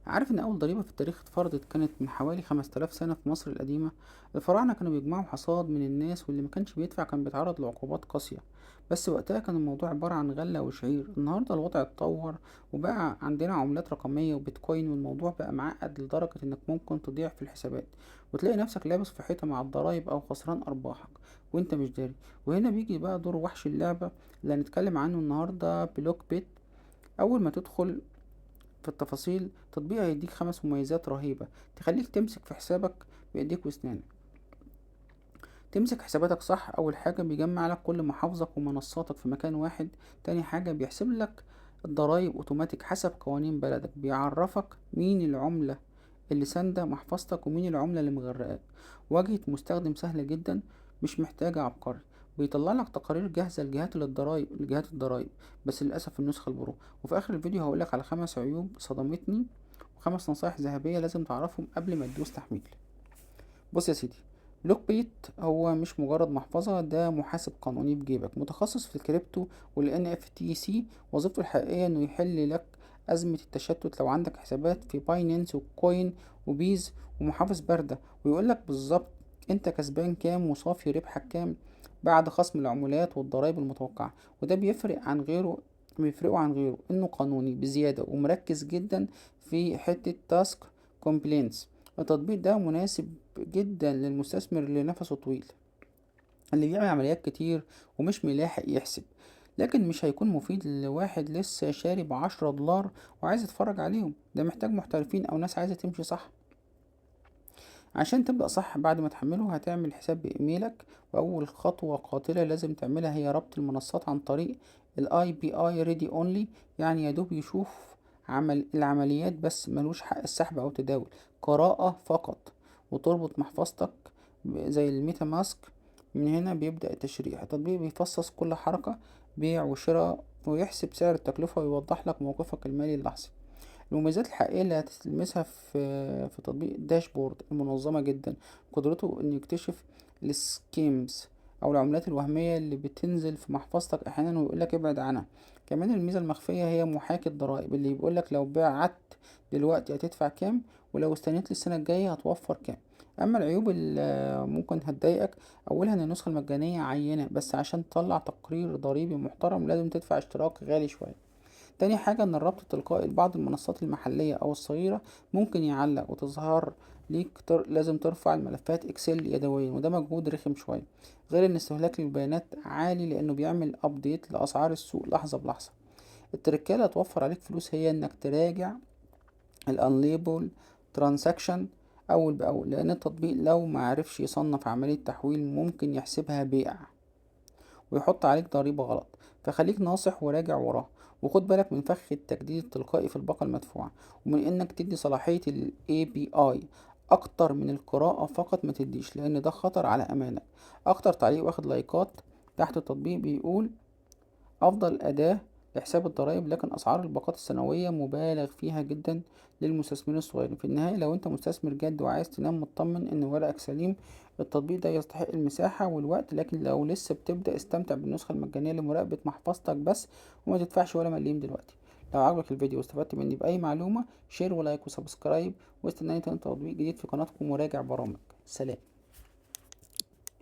عارف إن أول ضريبة في التاريخ اتفرضت كانت من حوالي 5000 سنة في مصر القديمة؟ الفراعنة كانوا بيجمعوا حصاد من الناس، واللي ما كانش بيدفع كان بيتعرض لعقوبات قاسية. بس وقتها كان الموضوع عبارة عن غلة وشعير. النهاردة الوضع اتطور وبقى عندنا عملات رقمية وبيتكوين، والموضوع بقى معقد لدرجة إنك ممكن تضيع في الحسابات وتلاقي نفسك لابس في حيطة مع الضرايب أو خسران أرباحك وإنت مش داري. وهنا بيجي بقى دور وحش اللعبة اللي هنتكلم عنه النهاردة، BlockBit. أول ما تدخل في التفاصيل، تطبيق هيديك 5 مميزات رهيبة تخليك تمسك في حسابك بإيديك وأسنانك، تمسك حساباتك صح. أول حاجة بيجمع لك كل محافظك ومنصاتك في مكان واحد. تاني حاجة بيحسب لك الضرايب أوتوماتيك حسب قوانين بلدك، بيعرفك مين العملة اللي ساندة محفظتك ومين العملة اللي مغرقاك. واجهة مستخدم سهلة جدا، مش محتاجة عبقري. بيطلع لك تقارير جاهزة لجهات الضرايب، بس للأسف النسخة ال pro. وفي آخر الفيديو هقولك على 5 عيوب صدمتني وخمس نصايح ذهبية لازم تعرفهم قبل ما تدوس تحميل. بص يا سيدي، LockBit هو مش مجرد محفظة، ده محاسب قانوني في جيبك، متخصص في الكريبتو وال NFT. وظيفته الحقيقية انه يحل لك أزمة التشتت لو عندك حسابات في Binance و Coinbase ومحافظ باردة، ويقولك بالظبط انت كسبان كام وصافي ربحك كام بعد خصم العمولات والضرائب المتوقعة. وده بيفرق عن غيره، بيفرقه عن غيره انه قانوني بزيادة ومركز جدا في حتة tax compliance. التطبيق ده مناسب جدا للمستثمر اللي نفسه طويل، اللي بيعمل عمليات كتير ومش ملاحق يحسب، لكن مش هيكون مفيد لواحد لسه شاري ب10 دولار وعايز يتفرج عليهم. ده محتاج محترفين او ناس عايزة تمشي صح. عشان تبدأ صح، بعد ما تحمله هتعمل حساب بإيميلك، وأول خطوة قاتلة لازم تعملها هي ربط المنصات عن طريق ال API read only، يعني يدوب يشوف عمل العمليات بس ملوش حق السحب أو التداول، قراءة فقط. وتربط محفظتك زي ال MetaMask. من هنا بيبدأ التشريح. التطبيق بيفصص كل حركة بيع وشراء ويحسب سعر التكلفة ويوضح لك موقفك المالي اللحظي. المميزات الحقيقية اللي هتلمسها في تطبيق dashboard المنظمة جدا، قدرته انه يكتشف ال scams او العملات الوهمية اللي بتنزل في محفظتك احيانا ويقولك ابعد عنها. كمان الميزة المخفية هي محاكي الضرائب، اللي بيقولك لو بعت دلوقتي هتدفع كام ولو استنيت للسنة الجاية هتوفر كام. اما العيوب اللي ممكن هتضايقك، اولها ان النسخة المجانية عينة بس، عشان تطلع تقرير ضريبي محترم لازم تدفع اشتراك غالي شوية. تاني حاجة ان الربط التلقائي لبعض المنصات المحلية او الصغيرة ممكن يعلق وتظهر ليك لازم ترفع الملفات Excel يدويا، وده مجهود رخم شوية. غير ان استهلاك البيانات عالي لانه بيعمل update لاسعار السوق لحظة بلحظة. التركاية اللي هتوفر عليك فلوس هي انك تراجع ال unlabeled transaction اول باول، لان التطبيق لو ما عرفش يصنف عملية تحويل ممكن يحسبها بيع ويحط عليك ضريبة غلط. فخليك ناصح وراجع وراه، وخد بالك من فخ التجديد التلقائي في الباقة المدفوعة، ومن انك تدي صلاحية ال API اكتر من القراءة فقط ما تديش، لان ده خطر على امانك. اكتر تعليق واخد لايكات تحت التطبيق بيقول افضل اداة لحساب الضرائب، لكن اسعار الباقات السنوية مبالغ فيها جدا للمستثمرين الصغيرين. في النهاية لو انت مستثمر جاد وعايز تنام مطمن ان ورقك سليم، التطبيق ده يستحق المساحة والوقت. لكن لو لسه بتبدأ، استمتع بالنسخة المجانية لمراقبة محفظتك بس، وما تدفعش ولا مليم دلوقتي. لو عجبك الفيديو واستفدت مني بأي معلومة، share و like و subscribe، واستناني تاني تطبيق جديد في قناتكم مراجع برامج. سلام.